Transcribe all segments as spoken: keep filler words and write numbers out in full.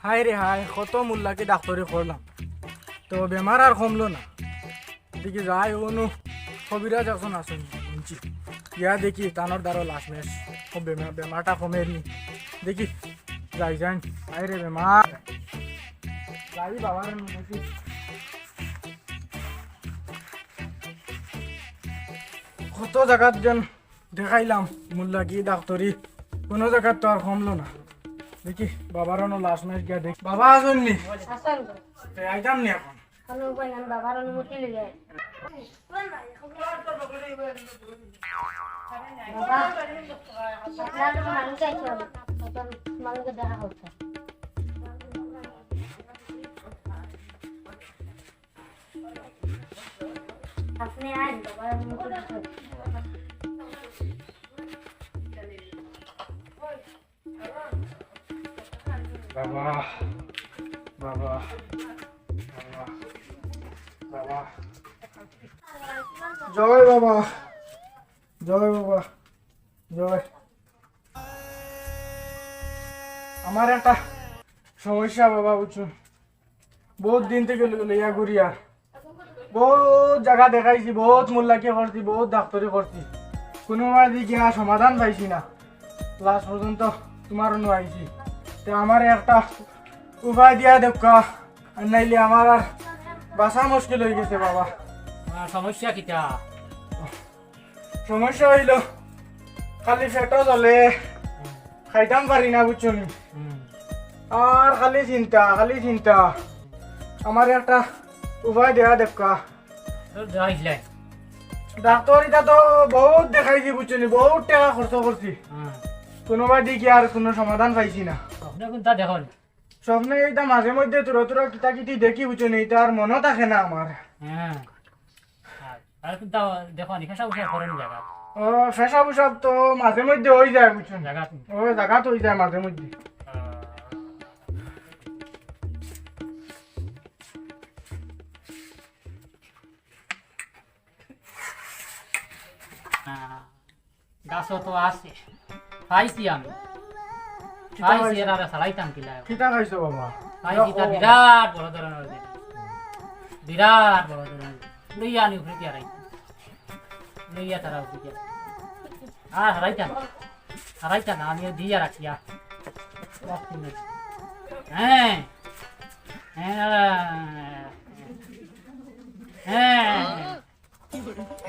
হায় রে হায়, কত মুল্লাকি ডাক্তরি করলাম, তো বেমার আর কমলো না। দেখি যাই, অনু কবিরাজ একজন আছইন, হুনছি। ইয়া দেখি, তানর দ্বারো লাশ মেশ, ও বেমা-, বেমারটা কমের নি। দেখি, যাই যাই, হায় রে বেমার। যাই বাবা রে, দেখি। কত জাগাত যেন দেখাইলাম, মুল্লাকি ডাক্তরি, কোনো জাগাত তো আর কমলো না। দেখি, বাবার অনো লাশ মেশ গিয়া দেখি। বাবা আছইন নি? আছইন গো। তে আইতাম নি এখন? চলো, উপায় নাই, বাবার অনুমতি লই যাই। বাবা, আপনার তো মানুষ আইছে, এখন মানুষকে দেখা করতে। আপনি আইন, বাবার অনুমতি লই যাই। বাবা, বাবা, বাবা, বাবা। জয় বাবা, জয় বাবা, জয়। আমার একটা সমস্যা বাবা, বুঝছো? বউত দিন থাকি ল-, লইয়া ঘুরিয়ার। বউত জাগা দেখাইছি, বউত মুল্লাকি করছি, বউত ডাক্তরি করছি, কুনুবায়দি গিয়া সমাধান পাইছি না। লাস্ট পর্যন্ত তুমার অনো আইছি। তে আমারে একটা উপায় দিয়া দেউক্কা, আর নাইলে আমার আর বাঁচা মুশকিল অইগেছে বাবা। আর সমস্যা কিতা? সমস্যা অইলো, খালি পেটো জ্বলে, খাইতাম পারি না, বুঝছো নি? হুম। আর খালি চিন্তা, খালি চিন্তা। আমারে একটা উপায় দেয়া দেউক্কা। তোর দেওয়া ইসলাই। ডাক্তর ইতা তো বউত দেখাইছি, বুঝছো নি? বউত টেকা খরচ করছি। হুম। কুনুবায়দি গিয়া আর কুনু সমাধান পাইছি না। আপনি কোনটা দেখুন? স্বপ্নে ইতা মাঝে মধ্যে থুড়া থুড়া কিতা কিতি দেখি, বুঝছো নি, ইতা আর মনো থাকে না আমার। হ্যাঁ। আর, আর কিন্তু দেখো নি, পেশাব উশাব করো নি জাগাত? ও, পেশাব উশাব তো মাঝে মধ্যে অই যায়, বুঝছো নি? জাগাত নি? ও, জাগাত অই যায় মাঝে মধ্যে। আহ। আহ। গাছো তো আছে, পাইছি আমি। কিতা পাইছি, পাইছো? এরারে ছাড়াইতাম কিলা? কিতা পাইছো বাবা? পাইছি, তা দেখো। বিরাট বড় ধরনের জিনিস। বিরাট বড় ধরনের। লইয়া আনি উপরে দিয়া রাখি। লইয়া তারা উপরে দিয়া। আর হারাইতাম না। হারাইতাম না, আমি দিয়া রাখিয়া। হ্যাঁ। হ্যাঁ। হ্যাঁ।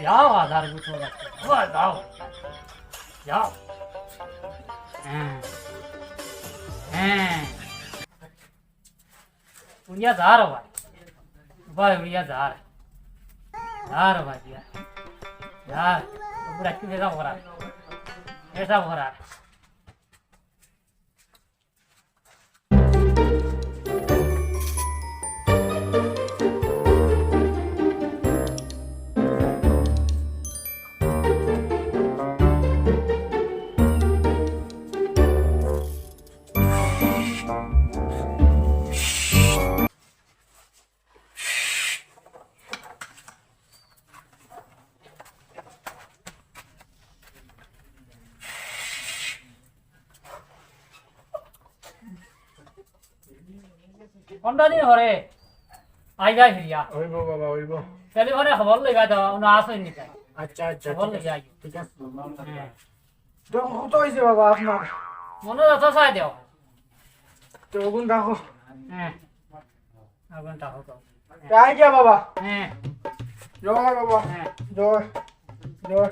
যাও, আধার বুঝো। যাও, যাও। যাও। হ্যাঁ। হ্যাঁ। উড়িয়া যা রে ভাই। ভাই, উড়িয়া যা রে। যা রে ভাই, যা। যা। ওগুলা কি বেজা করা? বেজা করা। পনরো দিন পরে আইবা ফিরিয়া। অইবো বাবা, অইবো। টেলিফোনে খবর লইবা তো, উনি আসইন নি তাই। আচ্ছা, আচ্ছা, খবর ঠিক লইবা আছে। আইও। ঠিক আছে। হ্যাঁ। তো কত অইছে বাবা আপনার? মনো যত চাই দেও। তো ওগুন রাখো। হ্যাঁ। আগুন রাখো তো। যাই গিয়া বাবা। হ্যাঁ। জয় বাবা। হ্যাঁ। জয়। জয়।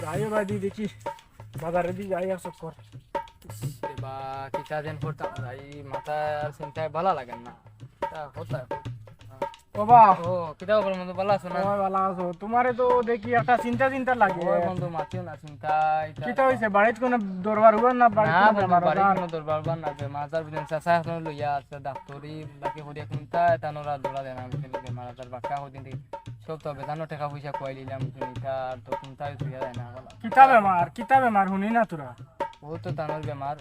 যাই বাদি দেখি, বাজারেদি যাই এক চক্কর। ইস, রে বা, কিতা যেন করতাম, যাই মাথার চিন্তায় ভালা লাগে না। কিতা করতাম? ও বা। ও, কিতা খবর বন্ধু, ভালা আছো না? ওই ভালা আছো। তোমারে তো দেখি একটা চিন্তা চিন্তা লাগে। ওই বন্ধু, মাতিও না চিন্তা, ইতা কিতা অইছে? বাড়িত কোনো দরবার উবার না, বাড়িত না কোনো বন্ধু, বেমার বাড়িত আজার? কোনো দরবার উবার না, বেমার আজার বুঝেন, চাচা এখন লইয়া আছে, ডাক্তরি বাকি করিয়া কোনটা, এটা নোরা দৌড়া দেয় না, আমি কিন্তু বেমার আজার বাক্কা কদিন থেকে সব তো বেজানো টাকা পয়সা খুয়াই নিলাম, কিন্তু ইটা তো কোনটাই ধুইয়া যায় না। কিতা বেমার? কিতা বেমার? হুনি না তোরা। ও তো তানোর বেমার।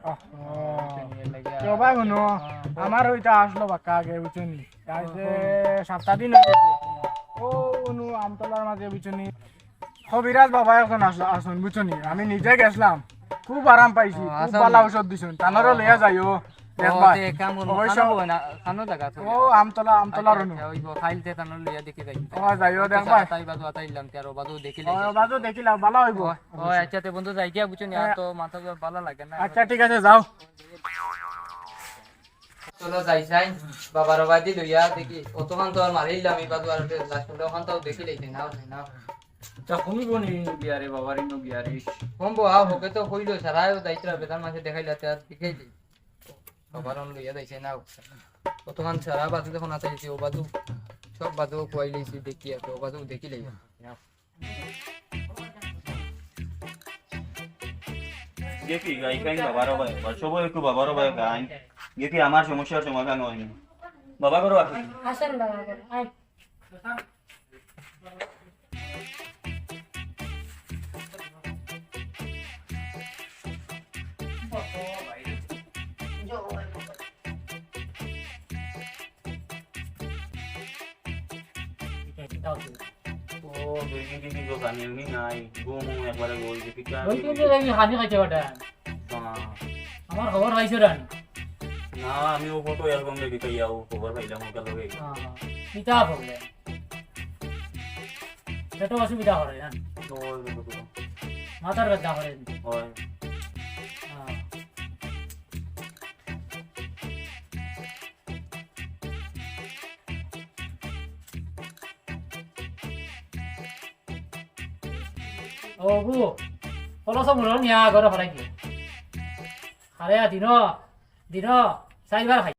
আহ। ও, ও, তে নিয়ে লেগে তো ভাই, হুনো, হ্যাঁ, বল। আমার ওইটা আসলো বাক্কা আগে, বুঝছো নি? আজ, হুম, হুম। সাতটা দিন হয়ে গেছে। ও, অনু আমতলার মাঝে, বুঝছো নি? কবিরাজ বাবা একজন আস-, আছইন, বুঝছো নি? আমি নিজে গেছলাম, খুব আরাম পাইছি, ও, খুব আচ্ছা। ভালা ঔষধ দিছইন। তানরে ও। লইয়া যাইও, ও, দেখবায়। তে এক কাম করমু, অবশ্য। খানো বয় না, খানো জাগা আছে। ও, আমতলা, আমতলা আচ্ছা, রনু। আচ্ছা, ওই গো, খাইল তে তানরে লইয়া দেখি যাই। ও, যাইও, ওই তো দেখবায়। সারা তাই বাদু আতাইলাম, তে আর ও বাদু দেখিলাই ও, শেষ। বাদু দেখিলাও, ভালা অইবো। ও, ও, আচ্ছা, তে বন্ধু যাই গিয়া, বুঝছো নি? আর হ্যাঁ। তো মাথা তো ভালা লাগে না। আচ্ছা, ঠিক আছে, যাও। চলো যাই চাই, বাবার বাদি লইয়া দেখি। অতখান তো আর মারিলাম, এই বাদু আর একটা লাশ উঠে, ওখান তাও দেখি লইতে না, না। তা কমিব নি ইনো গিয়া রে, বাবার ইনো গিয়া রে। কমবো, আও, হকে তো কইলো, সারাইও যাইতরা, বেটার মাঝে দেখাইলা, তে আর দেখাই দে। বাবার অন লইয়া যাইছে না, অতখান সারা বাদু যখন আতাইছে, ও বাদু, সব বাদু খুয়াই লইছি, দেখি আর, ও বাদু দেখি লইয়া। দেখি, গাই খাই বাবারও ভাই, সবাই একটু বাবারও ভাই খাই। দেখি, আমার সমস্যার সমাধান হয়নি। বাবা করো আসুন। আসেন বাবা করো, আয়। ও, দুই দিন, তিন দিন তো খানি উনি নাই, ঘুম উম একবারে গই যে পিঠা ওই দিন তো আমি খানি খাইতে পারতাম। হ্যাঁ। আমার খবর পাইছো না? না, আমি ও ফটো অ্যালবাম দেখি তাই ও খবর পাইলাম ওটা লগে। হ্যাঁ, হ্যাঁ। কিতা problem? পেটো অসুবিধা করে না? ওই দেখো তো। মাথার ব্যথা করে। ওই। হ্যাঁ। ও গো, কলস মুড়ো নিয়া ঘরে ফেলাই দিও। আরে দিন, দিন চাইবার খাই।